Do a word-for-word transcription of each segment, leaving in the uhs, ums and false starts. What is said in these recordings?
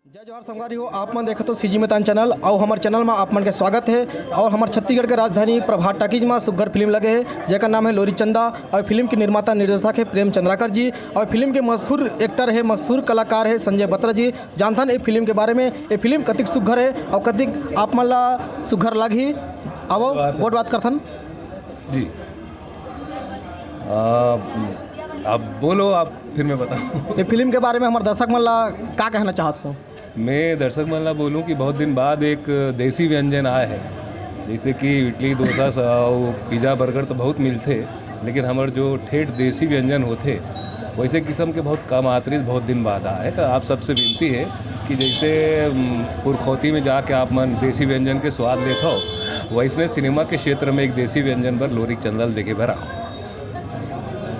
जय जोहार संगवारी हो, आप मन देखत हो सीजी मैतान चैनल। और हमर चैनल में आप मन के स्वागत है। और हमर छत्तीसगढ़ के राजधानी प्रभात टाकीज में सुग्घर फिल्म लगे है, जेकर नाम है लोरी चंदा। और फिल्म के निर्माता निर्देशक है प्रेम चंद्राकर जी। और फिल्म के मशहूर एक्टर है, मशहूर कलाकार है संजय बत्रा जी। जानथन ये फिल्म के बारे में, ये फिल्म कतिक सुग्घर है और कतिक आप मन ला सुग्घर लगही। आवो, गोठ बात करथन। जी। आ, आप बोलो, आप, फिर मैं बताऊँ। ये फिल्म के बारे में हमर दर्शक मन ला का कहना चाहत हो? मैं दर्शक मन ला बोलूँ कि बहुत दिन बाद एक देसी व्यंजन आए है। जैसे कि इडली, डोसा, स-, अउ पिज़्ज़ा, बर्गर तो बहुत मिलथे, लेकिन हमर जो ठेठ देसी व्यंजन होथे, वैसे किस्म के बहुत कम आत रिहिस, बहुत दिन बाद आए। तो आप सबसे विनती है कि जैसे, उम, पुरखौती में जाके आप मन देसी व्यंजन के स्वाद लेत हो, वैसने सिनेमा के क्षेत्र में एक देसी व्यंजन बर लोरी चंदा ल देखे बर आओ।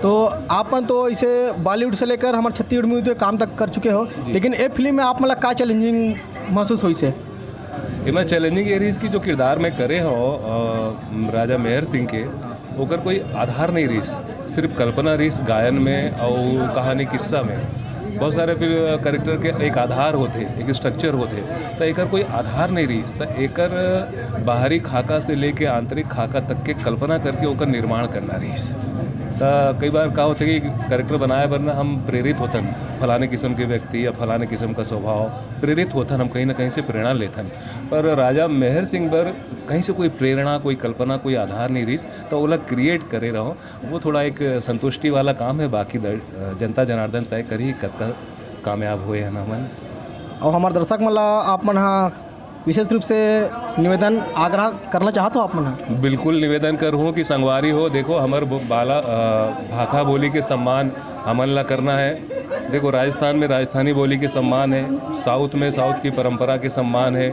तो आप मन तो इसे बॉलीवुड से लेकर हमर छत्तीसगढ़ में तो काम तक कर चुके हो, लेकिन ये फिल्म में आप मन ला का चैलेंजिंग महसूस होइस हे? एमा चैलेंजिंग ये रहिस कि जो किरदार मैं करे हो, अ, राजा मेहर सिंह के, ओकर कोई आधार नहीं रहिस, सिर्फ कल्पना रहिस गायन में और कहानी किस्सा में। बहुत सारे फिर कैरेक्टर के एक आधार होथे, एक स्ट्रक्चर होथे, तो एकर कोई आधार नहीं रहिस। तो एकर बाहरी खाका से लेके आंतरिक खाका तक के कल्पना करके ओकर निर्माण करना रहिस। तो कई बार का होथे कि कैरेक्टर बनाए बर ना हम प्रेरित होथन, फलाने किस्म के व्यक्ति या फलाने किस्म का स्वभाव, प्रेरित होथन, हम कहीं ना कहीं से प्रेरणा लेथन। पर राजा मेहर सिंह बर कहीं से कोई प्रेरणा, कोई कल्पना, कोई आधार नहीं रहिस, तो ओला क्रिएट करे रहो, वो थोड़ा एक संतुष्टि वाला काम है। बाकी दर-, जनता जनार्दन तय करही कतका कामयाब होए हन हमन। और हमार दर्शक मन ला आप मन हा विशेष रूप से निवेदन, आग्रह करना चाहत हो आप मन हा? बिल्कुल निवेदन करहूँ कि संगवारी हो, देखो, हमर बो-, बाला, अ, भाखा बोली के सम्मान हमन ला करना है। देखो, राजस्थान में राजस्थानी बोली के सम्मान है, साउथ में साउथ की परंपरा के सम्मान है,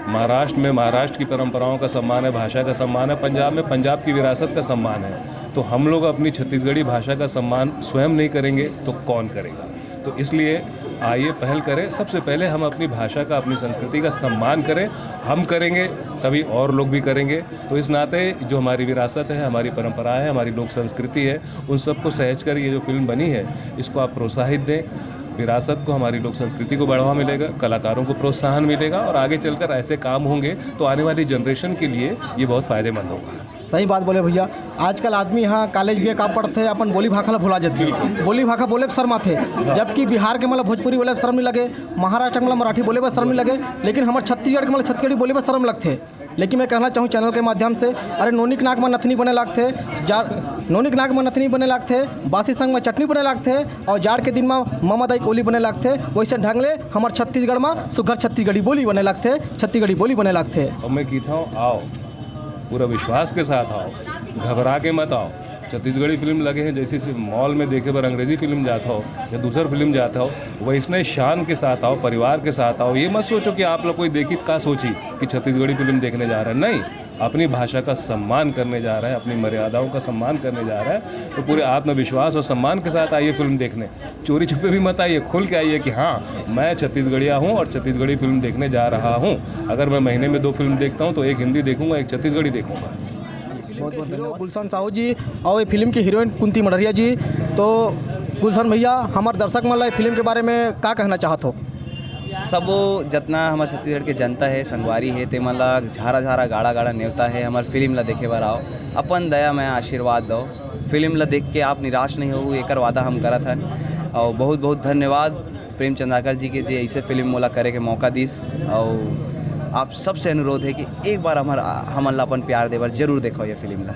महाराष्ट्र में महाराष्ट्र की परंपराओं का सम्मान है, भाषा का सम्मान है, पंजाब में पंजाब की विरासत का सम्मान है। तो हम लोग अपनी छत्तीसगढ़ी भाषा का सम्मान स्वयं नहीं करेंगे तो कौन करेगा? तो इसलिए आइए, पहल करें, सबसे पहले हम अपनी भाषा का, अपनी संस्कृति का सम्मान करें। हम करेंगे, तभी और लोग भी करेंगे। तो इस नाते जो हमारी विरासत है, हमारी परंपरा है, हमारी लोक संस्कृति है, उन सबको सहज कर ये जो फिल्म बनी है, इसको आप प्रोत्साहित दें। विरासत को, हमारी लोक संस्कृति को बढ़ावा मिलेगा, कलाकारों को प्रोत्साहन मिलेगा और आगे चलकर ऐसे काम होंगे तो आने वाली जनरेशन के लिए ये बहुत फ़ायदेमंद होगा। सही बात बोले भैया। आजकल आदमी यहाँ कॉलेज भी का पढ़थे, अपन बोली भाखा ला भुला जथे, बोली भाखा बोले बर शर्म आथे। जबकि बिहार के मन ला भोजपुरी बोले बर शर्म नहीं लगे, महाराष्ट्र के मन ला मराठी बोले बर शर्म नहीं लगे, लेकिन हमर छत्तीसगढ़ के मन ला छत्तीसगढ़ी बोले बर शर्म लगथे। लेकिन मैं कहना चाहूँ चैनल के माध्यम से, अरे नोनिक नाक में नथनी बने लागथे, जा नोनिक नाक में नथनी बने लागथे, बासी संग में चटनी बने लागथे, और जाड़ के दिन में ममा दाई कोली बने लागथे, वैसे ढंग ले हमर छत्तीसगढ़ में सुघर छत्तीसगढ़ी बोली बने लागथे, छत्तीसगढ़ी बोली बने लागथे। और मैं कहता हूँ, आओ, पूरा विश्वास के साथ आओ, घबरा के मत आओ। छत्तीसगढ़ी फिल्म लगे हैं, जैसे सिर्फ मॉल में देखे बर अंग्रेजी फिल्म जाता हो या दूसर फिल्म जाता हो, वैसने शान के साथ आओ, परिवार के साथ आओ। ये मत सोचो कि आप लोग कोई देखी तो का सोची कि छत्तीसगढ़ी फिल्म देखने जा रहे हैं। नहीं, अपनी भाषा का सम्मान करने जा रहे हैं, अपनी मर्यादाओं का सम्मान करने जा रहे हैं। तो पूरे आत्मविश्वास और सम्मान के साथ आइए फिल्म देखने। चोरी छुपे भी मत आइए, खुल के आइए कि हाँ, मैं छत्तीसगढ़िया हूँ और छत्तीसगढ़ी फिल्म देखने जा रहा हूँ। अगर मैं महीने में दो फिल्म देखता हूँ तो एक हिंदी देखूंगा, एक छत्तीसगढ़ी देखूंगा। बहुत बहुत हीरो गुलशन साहू जी और ये फिल्म की हीरोइन कुंती मड़रिया जी। तो गुलशन भैया, हमार दर्शक मन ला ये फिल्म के बारे में का कहना चाहत हो? सबो जतना हमर छत्तीसगढ़ के जनता है, संगवारी है, ते मन ला झारा झारा गाड़ा गाड़ा नेवता है, हमर फिल्म ला देखे बर आओ, अपन दया में आशीर्वाद दो। फिल्म ला देख के आप निराश नहीं हो, एकर वादा हम करत हन। और बहुत बहुत धन्यवाद प्रेम चंद्राकर जी के, जे ऐसे फिल्म मोला करे के मौका दिस। और आप सबसे अनुरोध है कि एक बार हमर हमन ला अपन प्यार देबर जरूर देखो ये फिल्म ला।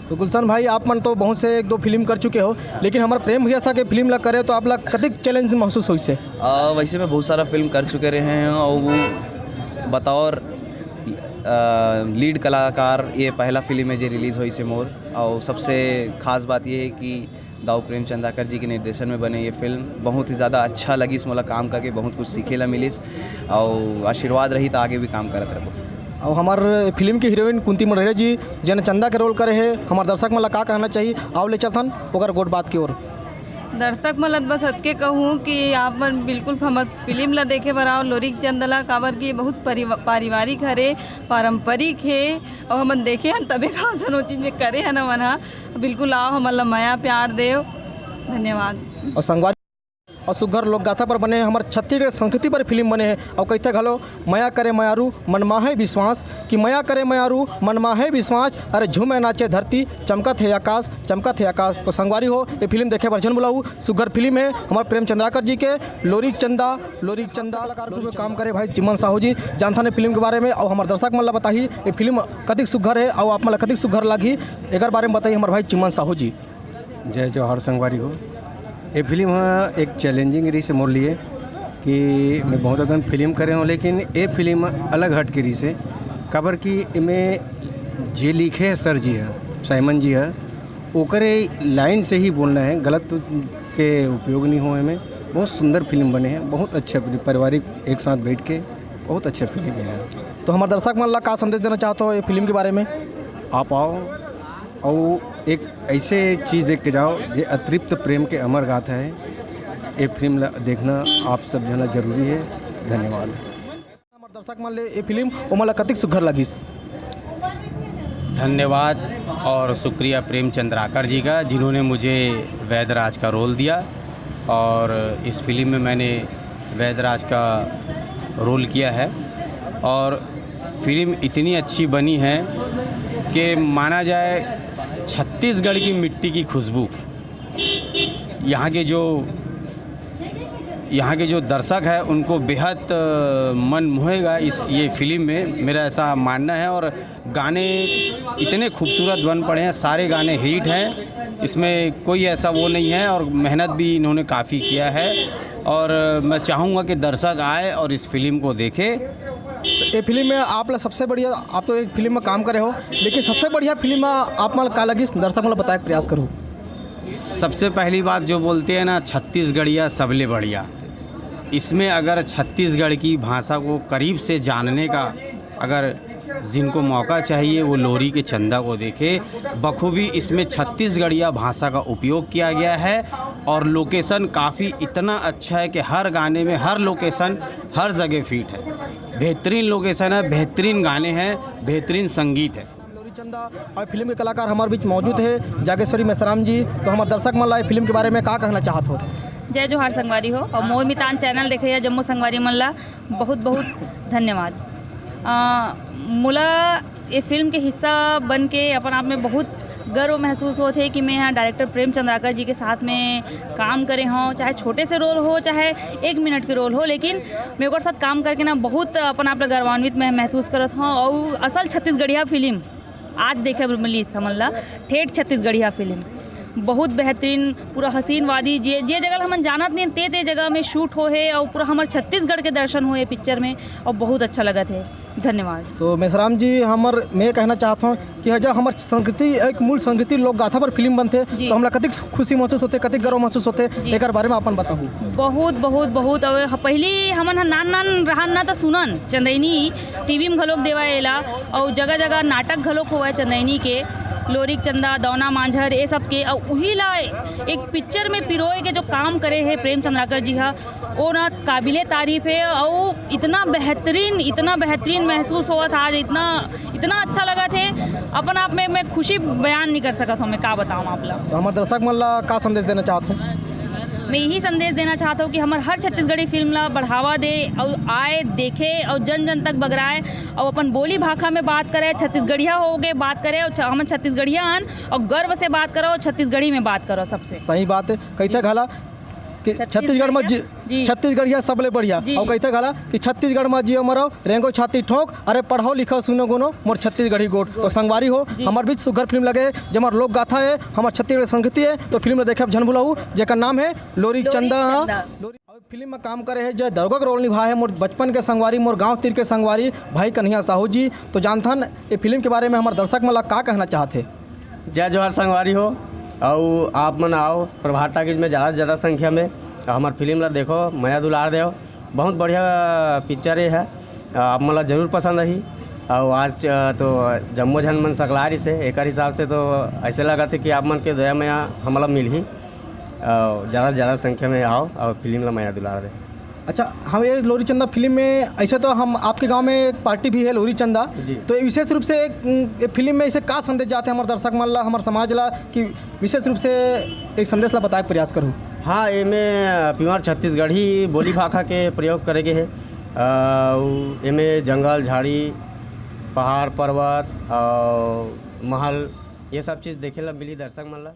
तो गुलशन भाई, आप मन तो बहुत से एक दो फिल्म कर चुके हो, लेकिन हमारे प्रेम भैया सा के फिल्म ला करे तो आप ला कतिक चैलेंज महसूस होइस हे? आ, वैसे मैं बहुत सारा फिल्म कर चुके रहे हैं और वो बतौर, आ, लीड कलाकार ये पहला फिल्म है जो रिलीज होइस हे मोर। और सबसे खास बात ये है कि दाऊ प्रेम चंदाकर जी के निर्देशन में बने ये फिल्म बहुत ही ज़्यादा अच्छा लगिस मोला काम करके, बहुत कुछ सीखे ला मिलिस। और आशीर्वाद रही तो आगे भी काम करत रहबो। और हमार फिल्म की हीरोइन कुंती मड़रिया जी, जेन चंदा के रोल करे है, हमार दर्शक मन ला का कहना चाहिए? आओ ले चलथन ओकर गोठ बात की ओर। दर्शक मन ला बस अतके कहूँ कि आप मन बिल्कुल हमर फिल्म ला देखे बर आओ, लोरिक चंदा ला, काबर कि ये बहुत परिवा-, पारिवारिक हरे, पारंपरिक हे, और हमन देखे हन तबे का वो चीज में करे हन हमन हा। बिल्कुल आओ, हमन ला मया प्यार देव। धन्यवाद। और संगवारी अउ सुग्घर लोकगाथा पर बने हे, हमर छत्तीसगढ़ संस्कृति पर फिल्म बने हे। अउ कहिथे घलो, "मया करे मयारू मन माहे विश्वास, कि मया करे मयारू मन माहे विश्वास, अरे झूमे नाचे धरती, चमकत हे आकाश, चमकत हे आकाश।" तो संगवारी हो, ये फिल्म देखे बर झन भुलाहू, सुग्घर फिल्म हे हमर प्रेम चंद्राकर जी के, लोरिक चंदा, लोरिक चंदा। कलाकार के रूप में काम करे भाई चिमन साहू जी, जानथन ये फिल्म के बारे में, अउ हमर दर्शक मन ला बताही ये फिल्म कतिक सुग्घर हे अउ आप मन ला कतिक सुग्घर लागही, एकर बारे में बताही हमर भाई चिमन साहू जी। जय जोहार संगवारी हो। ये फिल्म ह एक चैलेंजिंग रहिस हे मोर लिए कि मैं बहुत अकन फिल्म करे हों, लेकिन ये फिल्म अलग हट के रहिस हे, काबर कि एमे जे लिखे हे सर जी ह, साइमन जी ह, ओकरे लाइन से ही बोलना हे, गलत के उपयोग नहीं हो एमे। बहुत सुंदर फिल्म बने हे, बहुत अच्छा फिल्म, पारिवारिक एक साथ बैठ के बहुत अच्छा फिल्म हे। तो हमर दर्शक मन ला का संदेश देना चाहत हो ये फिल्म के बारे में? आप आओ अउ एक ऐसे चीज़ देख के जाओ, ये अतृप्त प्रेम के अमर गाथा हे। ये फिल्म ला देखना आप सब जना जरूरी हे। धन्यवाद। हमर दर्शक मन ले ये फिल्म ओमन ला कतिक सुघर लगिस? धन्यवाद और शुक्रिया प्रेम चंद्राकर जी का, जिन्होंने मुझे वैदराज का रोल दिया और इस फिल्म में मैंने वैदराज का रोल किया है। और फिल्म इतनी अच्छी बनी है कि माना जाए छत्तीसगढ़ की मिट्टी की खुशबू, यहाँ के जो, यहाँ के जो दर्शक हैं उनको बेहद, अ, मन मोहेगा इस, ये फिल्म में, मेरा ऐसा मानना है। और गाने इतने खूबसूरत बन पड़े हैं, सारे गाने हिट हैं, इसमें कोई ऐसा वो नहीं है और मेहनत भी इन्होंने काफ़ी किया है। और मैं चाहूँगा कि दर्शक आए और इस फिल्म को देखें। तो ये फिल्म में आप ला सबसे बढ़िया, आप तो एक फिल्म में काम करे हो, लेकिन सबसे बढ़िया फिल्म आप मन का लगिस, दर्शक मन ला बताए के प्रयास करो। सबसे पहली बात जो बोलते हैं ना, छत्तीसगढ़िया सबले बढ़िया। इसमें अगर छत्तीसगढ़ की भाषा को करीब से जानने का अगर जिनको मौका चाहिए वो लोरी के चंदा को देखे। बखूबी इसमें छत्तीसगढ़िया भाषा का उपयोग किया गया है और लोकेशन काफ़ी इतना अच्छा है कि हर गाने में हर लोकेशन हर जगह फिट है। बेहतरीन लोकेशन है, बेहतरीरीन गाने हैं, बेहतरीन संगीत है। लोरी चंदा और फिल्म के कलाकार हमारे बीच मौजूद है जागेश्वरी मेसराम जी। तो हमारे दर्शक मन ला ये फिल्म के बारे में का कहना चाहत हो? जय जोहार संगवारी हो और मोर मितान चैनल देखे या जम्मो संगवारी मन ला बहुत बहुत धन्यवाद। अ, मोला ये फिल्म के हिस्सा बन के अपन आप में बहुत गर्व महसूस होत हे कि मैं यहाँ डायरेक्टर प्रेम चंद्राकर जी के साथ में काम करे हों, चाहे छोटे से रोल हो, चाहे एक मिनट के रोल हो, लेकिन मैं ओकर साथ काम करके ना बहुत अपन आप ला गौरवान्वित मैं महसूस करत हों। और असल छत्तीसगढ़िया फिल्म आज देखे बर मिलिस हमन ला, ठेठ छत्तीसगढ़िया फिल्म, बहुत बेहतरीन, पूरा हसीन वादी, जे, जे जगह ल हमन जानत नहीं, ते, ते जगह में शूट हो हे और पूरा हमर छत्तीसगढ़ के दर्शन हो हे पिक्चर में और बहुत अच्छा लगत हे। धन्यवाद। तो मेसराम जी, हमर, मैं कहना चाहत हों कि जब हमर संस्कृति, एक मूल संस्कृति लोक गाथा पर फिल्म बनथे, जी। तो हमला कतिक खुशी महसूस होथे, कतिक गर्व महसूस होथे, जी। एकर बारे में अपन बताहू। बहुत, बहुत, बहुत। और ह-, पहली हमन ह नान, नान रहन ना तो सुनन चंदैनी टीवी में घलोक देवा एला, और जगह, जगह नाटक घलोक होवय चंदैनी के, लोरिक चंदा, दौना मांझर, ये सब के, और उही ला एक पिक्चर में पिरोए के जो काम करे हे प्रेम चंद्राकर जी हा, वो ना काबिले तारीफ हे। और इतना बेहतरीन, इतना बेहतरीन महसूस होवत हे आज, इतना, इतना अच्छा लगत हे, अपन आप में मैं खुशी बयान नहीं कर सकत हों, मैं का बताऊँ आप ला। तो हमर दर्शक मन ला का संदेश देना चाहत हो? मैं यही संदेश देना चाहत हों कि हमर हर छत्तीसगढ़ी फिल्म ला बढ़ावा दे और आए, देखे और जन जन तक बगराए और अपन बोली भाखा में बात करे, छत्तीसगढ़िया हो के बात करे और छ-, हमन छत्तीसगढ़िया हन और गर्व से बात करो और छत्तीसगढ़ी में बात करो सबसे। सही बात हे, कहिथे घला कि छत्तीसगढ़ छत्तीसगढ़ में जी। जी, छत्तीसगढ़िया सबले बढ़िया। जी। और कहिथे घला कि छत्तीसगढ़ में जियो मरो, रेंगो छाती ठोंक, अरे पढ़ो लिखो सुनो गुनो, मोर छत्तीसगढ़ी गोठ। तो संगवारी हो, जी। हमर बीच सुघर फिल्म लगे, जेमर लोक गाथा हे, हमर छत्तीसगढ़ संस्कृति हे, तो फिल्म ला देखे झन भुलाहू, जेकर नाम हे लोरी लोरी चंदा। चंदा। लोरी, अउ फिल्म में काम करे हे, जो दरोगा के रोल निभाए हे, मोर बचपन के संगवारी, मोर गांव तीर के संगवारी, भाई कन्हैया साहू जी। तो जानथन, ये फिल्म के बारे में हमर दर्शक मन ला का कहना चाहत हे? जय जोहार संगवारी हो, अउ आप मन आओ प्रभात टाकीज में ज़्यादा से ज़्यादा संख्या में, अउ हमर फिल्म ला देखो, मया दुलार देव। बहुत बढ़िया पिक्चर ये है, आप मन ला जरूर पसंद आही। अउ आज, अ, तो जम्मो झन मन सकला रिहिसे, एकर हिसाब से तो ऐसे लगत हे कि आप मन के दया मया हमला मिलही। अउ ज़्यादा से ज़्यादा संख्या में आओ अउ फिल्म ला मया दुलार दे। अच्छा, हम ये लोरी चंदा फिल्म में, ऐसे तो हम आपके गांव में एक पार्टी भी है लोरी चंदा, जी। तो विशेष रूप से एक, उम, ये फिल्म में ऐसे का संदेश जाते हैं हमारे दर्शक मन ला, हमारे समाज ला, कि विशेष रूप से एक संदेश ला बताए के प्रयास करूँ? हाँ, एमे pure छत्तीसगढ़ी बोली भाखा के प्रयोग करे गे हे। अउ एमे जंगल, झाड़ी, पहाड़, पर्वत अउ महल, ये सब चीज़ देखे ला मिलही दर्शक मन ला।